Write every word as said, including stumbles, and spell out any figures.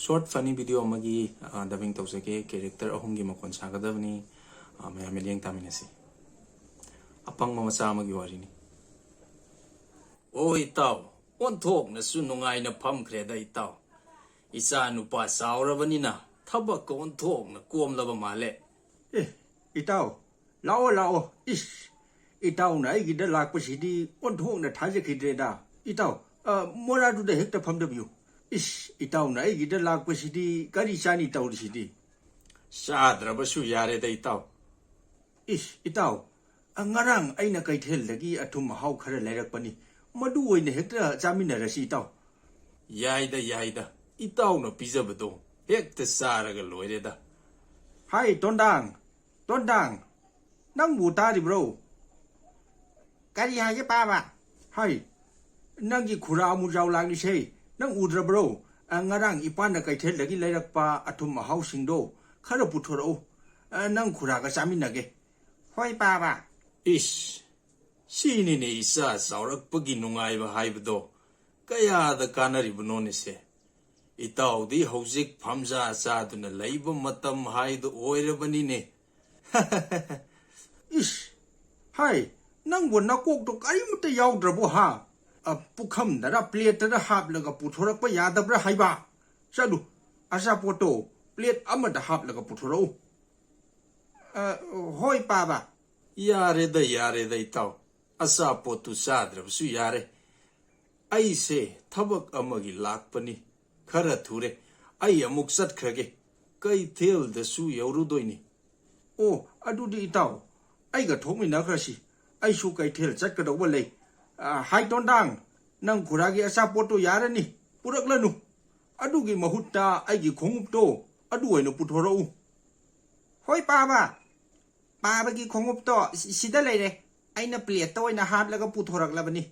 Short funny video ꯑꯃꯒꯤ dubbing ꯇꯧꯖꯒꯦ꯫ Character ꯑꯍꯨꯝꯒꯤ ꯃꯈꯣꯟ ꯁꯥꯒꯗꯕꯅꯤ꯫ ꯃꯌꯥꯝ ꯃꯤꯠꯌꯦꯡ ꯇꯥꯃꯤꯟꯅꯁꯤ꯫ ꯑꯄꯪꯕ ꯃꯆꯥ ꯑꯃꯒꯤ ꯋꯥꯔꯤꯅꯤ꯫ ꯑꯣ ꯏꯇꯥꯎ, ꯑꯣꯟꯊꯣꯛꯅꯁꯨ ꯅꯨꯡꯉꯥꯏꯅ ꯐꯝꯈ꯭ꯔꯦꯗ ꯏꯇꯥꯎ꯫ ꯏꯆꯥ ꯅꯨꯄꯥ ꯆꯥꯎꯔꯕꯅꯤꯅ ꯊꯕꯛꯀ ꯑꯣꯟꯊꯣꯛꯅ ꯀꯣꯝꯂꯕ ꯃꯥꯜꯂꯦ꯫ ꯑꯦ, ꯏꯇꯥꯎ, ꯂꯥꯛꯑꯣ, ꯂꯥꯛꯑꯣ꯫ ꯏꯁ, ꯏꯇꯥꯎꯅ ꯑꯩꯒꯤꯗ ꯂꯥꯛꯄꯁꯤꯗꯤ ꯑꯣꯟꯊꯣꯛꯅ ꯊꯥꯖꯈꯤꯗ꯭ꯔꯦꯗ꯫ ꯏꯇꯥꯎ, ꯑ, ꯃꯣꯔꯥꯗꯨꯗ ꯍꯦꯛꯇ ꯐꯝꯗꯕꯤꯌꯨ꯫ ꯏꯁ, ꯏꯇꯥꯎꯅ ꯑꯩꯒꯤꯗ ꯂꯥꯛꯄꯁꯤꯗꯤ ꯀꯔꯤ ꯆꯥꯅꯤ ꯇꯧꯔꯤꯁꯤꯗꯤ? ꯆꯥꯗ꯭ꯔꯕꯁꯨ ꯌꯥꯔꯦꯗ ꯏꯇꯥꯎ꯫ ꯏꯁ, ꯏꯇꯥꯎ, ꯑ, ꯉꯔꯥꯡ ꯑꯩꯅ ꯀꯩꯊꯦꯜꯗꯒꯤ ꯑꯊꯨꯝ ꯑꯍꯥꯎ ꯈꯔ ꯂꯩꯔꯛꯄꯅꯤ꯫ ꯃꯗꯨ ꯑꯣꯏꯅ ꯍꯦꯛꯇ ꯆꯥꯃꯤꯟꯅꯔꯁꯤ ꯏꯇꯥꯎ꯫ ꯌꯥꯏꯗ, ꯌꯥꯏꯗ꯫ ꯏꯇꯥꯎꯅ ꯄꯤꯖꯕꯗꯣ ꯍꯦꯛꯇ ꯆꯥꯔꯒ ꯂꯣꯏꯔꯦꯗ꯫ ꯍꯥꯏ, ꯇꯣꯟꯗꯥꯡ, ꯇꯣꯟꯗꯥꯡ, ꯅꯪꯕꯨ ꯇꯥꯔꯤꯕ꯭ꯔꯣ? ꯀꯔꯤ ꯍꯥꯏꯒꯦ ꯄꯥꯕ? ꯍꯥꯏ, ꯅꯪꯒꯤ ꯈꯨꯔꯥ ꯑꯃꯨꯖꯥꯎ ꯂꯥꯛꯂꯤꯁꯦ ꯅꯪ ꯎꯗ꯭ꯔꯕ꯭ꯔꯣ? ꯑ, ꯉꯔꯥꯡ ꯏꯄꯥꯅ ꯀꯩꯊꯦꯜꯗꯒꯤ ꯂꯩꯔꯛꯄ ꯑꯊꯨꯝ ꯑꯍꯥꯎꯁꯤꯡꯗꯣ ꯈꯔ ꯄꯨꯊꯣꯔꯛꯎ꯫ ꯑ, ꯅꯪ ꯈꯨꯔꯥꯒ ꯆꯥꯃꯤꯟꯅꯒꯦ꯫ ꯍꯣꯏ ꯄꯥꯕ꯫ ꯏꯁ, ꯁꯤꯅꯤꯅꯦ ꯏꯆꯥ ꯆꯥꯎꯔꯛꯄꯒꯤ ꯅꯨꯡꯉꯥꯏꯕ ꯍꯥꯏꯕꯗꯣ꯫ ꯀꯌꯥꯗ ꯀꯥꯟꯅꯔꯤꯕꯅꯣꯅꯦꯁꯦ? ꯏꯇꯥꯎꯗꯤ ꯍꯧꯖꯤꯛ ꯐꯝꯖꯥ ꯆꯥꯗꯨꯅ ꯂꯩꯕ ꯃꯇꯝ ꯍꯥꯏꯗꯨ ꯑꯣꯏꯔꯕꯅꯤꯅꯦ꯫ ꯏꯁ, ꯍꯥꯏ, ꯅꯪꯕꯨ ꯅꯀꯣꯛꯇꯣ ꯀꯔꯤꯃꯇ ꯌꯥꯎꯗ꯭ꯔꯕꯣ ꯍꯥ? ꯑ, ꯄꯨꯈꯝꯗꯔ ꯄ꯭ꯂꯦꯠꯇꯔ ꯍꯥꯞꯂꯒ ꯄꯨꯊꯣꯔꯛꯄ ꯌꯥꯗꯕ꯭ꯔꯥ ꯍꯥꯏꯕ? ꯆꯠꯂꯨ, ꯑꯆꯥꯄꯣꯠꯇꯣ ꯄ꯭ꯂꯦꯠ ꯑꯃꯗ ꯍꯥꯞꯂꯒ ꯄꯨꯊꯣꯔꯛꯎ꯫ ꯑ, ꯍꯣꯏ ꯄꯥꯕ꯫ ꯌꯥꯔꯦꯗ, ꯌꯥꯔꯦꯗ ꯏꯇꯥꯎ, ꯑꯆꯥꯄꯣꯠꯇꯨ ꯆꯥꯗ꯭ꯔꯕꯁꯨ ꯌꯥꯔꯦ꯫ ꯑꯩꯁꯦ ꯊꯕꯛ ꯑꯃꯒꯤ ꯂꯥꯛꯄꯅꯤ, ꯈꯔ ꯊꯨꯔꯦ꯫ ꯑꯩ ꯑꯃꯨꯛ ꯆꯠꯈ꯭ꯔꯒꯦ, ꯀꯩꯊꯦꯜꯗꯁꯨ ꯌꯧꯔꯨꯗꯣꯏꯅꯤ꯫ ꯑꯣ, ꯑꯗꯨꯗꯤ ꯏꯇꯥꯎ, ꯑꯩꯒ ꯊꯣꯛꯃꯤꯟꯅꯈ꯭ꯔꯁꯤ꯫ ꯑꯩꯁꯨ ꯀꯩꯊꯦꯜ ꯆꯠꯀꯗꯧꯕ ꯂꯩ꯫ ꯑ, ꯍꯥꯏ ꯇꯣꯟꯗꯥꯡ, ꯅꯪ ꯈꯨꯔꯥꯒꯤ ꯑꯆꯥꯄꯣꯠꯇꯣ ꯌꯥꯔꯅꯤ, ꯄꯨꯔꯛꯂꯅꯨ꯫ ꯑꯗꯨꯒꯤ ꯃꯍꯨꯠꯇ ꯑꯩꯒꯤ ꯈꯣꯡꯎꯞꯇꯣ ꯑꯗꯨ ꯑꯣꯏꯅ ꯄꯨꯊꯣꯔꯛꯎ꯫ ꯍꯣꯏ ꯄꯥꯕ, ꯄꯥꯕꯒꯤ ꯈꯣꯡꯎꯞꯇꯣ ꯁꯤ-, ꯁꯤꯗ ꯂꯩꯔꯦ꯫ ꯑꯩꯅ ꯄ꯭ꯂꯦꯠꯇ ꯑꯣꯏꯅ ꯍꯥꯞꯂꯒ ꯄꯨꯊꯣꯔꯛꯂꯕꯅꯤ꯫